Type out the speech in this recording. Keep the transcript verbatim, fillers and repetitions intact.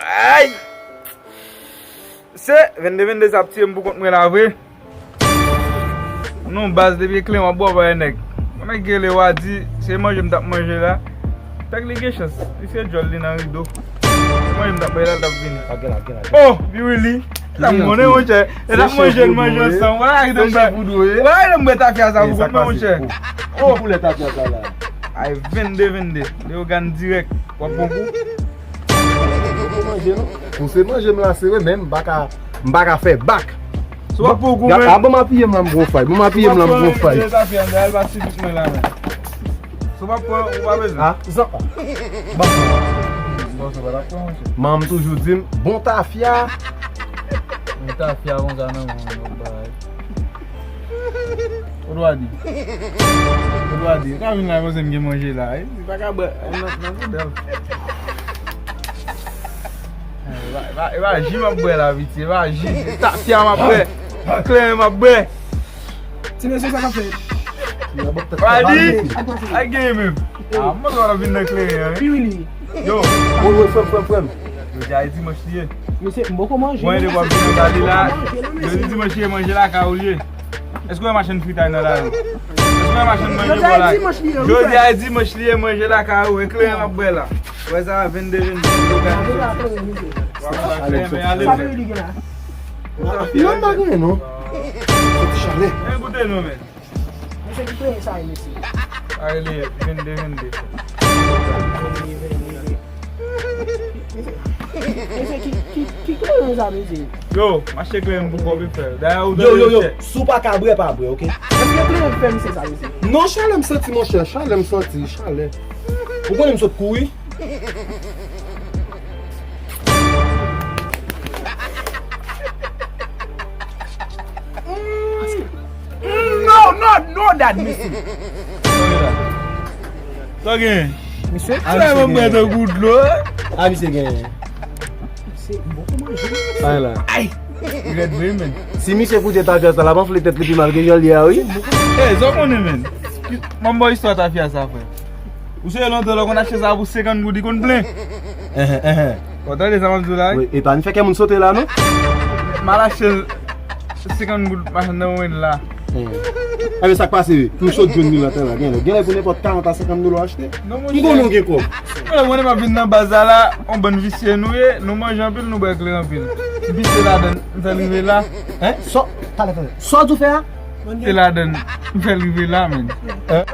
Ay! Se vennde vennde sa ap tiye m pou kont mwen la vre. Non, baz, depi kleren w ap bwè, bwè nèg. Mwen nèg gele w a di se manje m t ap manje la. Tèk li gen chans. Li se djòl li nan rido. Se manje m t ap manje la, l t ap vini. Oh, Piwili. L ap monnen, monchè. E l ap manje, n manje ansanm. Wala ki te m bwè. Wala ki te m bwè tafya sa pou kont mwen, monchè. Oh. Ki koulè tafya sa la? Ay, vennde vennde. Leyogàn dirèk. W ap bon kou. Pou manje, non. Pou se manje m la, se vre, men m pa ka, m pa ka fè bak. Si w ap pran kou, men. A, ban m apiye m la, m gon fay. Ban m apiye m la, m gon fay. Si w ap pran, si w ap pran, ou pa bezwen. A, zan. Ban m pran. Bon, se pa t ap pran, monchè. Manman m toujou di m, bon tafya. Bon tafya konsa nan men w, yon bagay. Ou dwa di. Ou dwa di. Ou ka vin la, panse m gen manje la, wi. Li pa ka bwè. Nan, nan, nan, nan. E pa, e pa, e pa ji m ap bwè la, piti. E pa ji. Se tafya m ap bwè. Kleren m ap bwè. Ti mesye, sa k ap fèt? Wadi, a gen menm. A, mwen wè w vin nan kleren an, wi. Piwili. Yo. Wi, wi, frè m, frè m, frè m. Jodi a e dimanch li ye. Mesye, m poko manje. Mwen, de w ap vin anba li la. Jodi dimanch li ye, manje lakay ou li ye. Èske w wè machann fritay nan lari? Èske w wè machann manje bò la? Jodi a e dimanch li ye, manje lakay ou, e kleren m ap bwè la. Wè sa, vennde vennde. Yo gade sa. W ap pran kleren, men ale. Sa vle di gen la. Non, m pa gen, non. Soti chalè. Men goute non, men. Mesye, ki kleren sa ye, mesye? Sa rele vennde vennde. Mesye, mesye, ki, ki, ki kleren sa, mesye? Yo, m achte kleren pou kòb e fè. Dayè, ou tande yo, yo, yo, chè. Si w pa ka bwè, pa bwè, oke? Èske kleren fè misye sa, mesye? Non, chalè m santi, monchè, chalè m santi, chalè. Ou konnen m sot kouri? No, no, no, dad, mesye. Sa gen? Misye, a, misye gen. Tankou dlo. A, misye gen. Misye, m poko manje. Ay la. Ay! Rèd vre, men. Si misye koute tafya sa, l ap anfle tèt li pi mal ke jan l ye a, wi. Ey, sa w konnen, men. M ap ba w istwa tafya sa, frè. Ou sonje lontan lè w konn achte sa pou senkant goud, li konn plen. Enhen, enhen. Ou tande sa m ap di w la, wi? Wi, epa n fè kè moun sote la, non? M al achte l senkant goud, machann nan mwen la. Enben, sa k pase, wi? M sot jwenn li lontan la, genlè. Genlè pou nenpòt karant a senkant dola w achte. Non, monchè. M konnen w gen kòb. Mwen, mwen, m ap vin nan baz la, la, on bann visye nou ye, nou manje anpil, nou bwè kleren anpil. M pise ladann, m fè l rive la. Hein? Sa, talè, talè. Sa w di w fè a? Se ladann, m fè l rive la, men. Hein?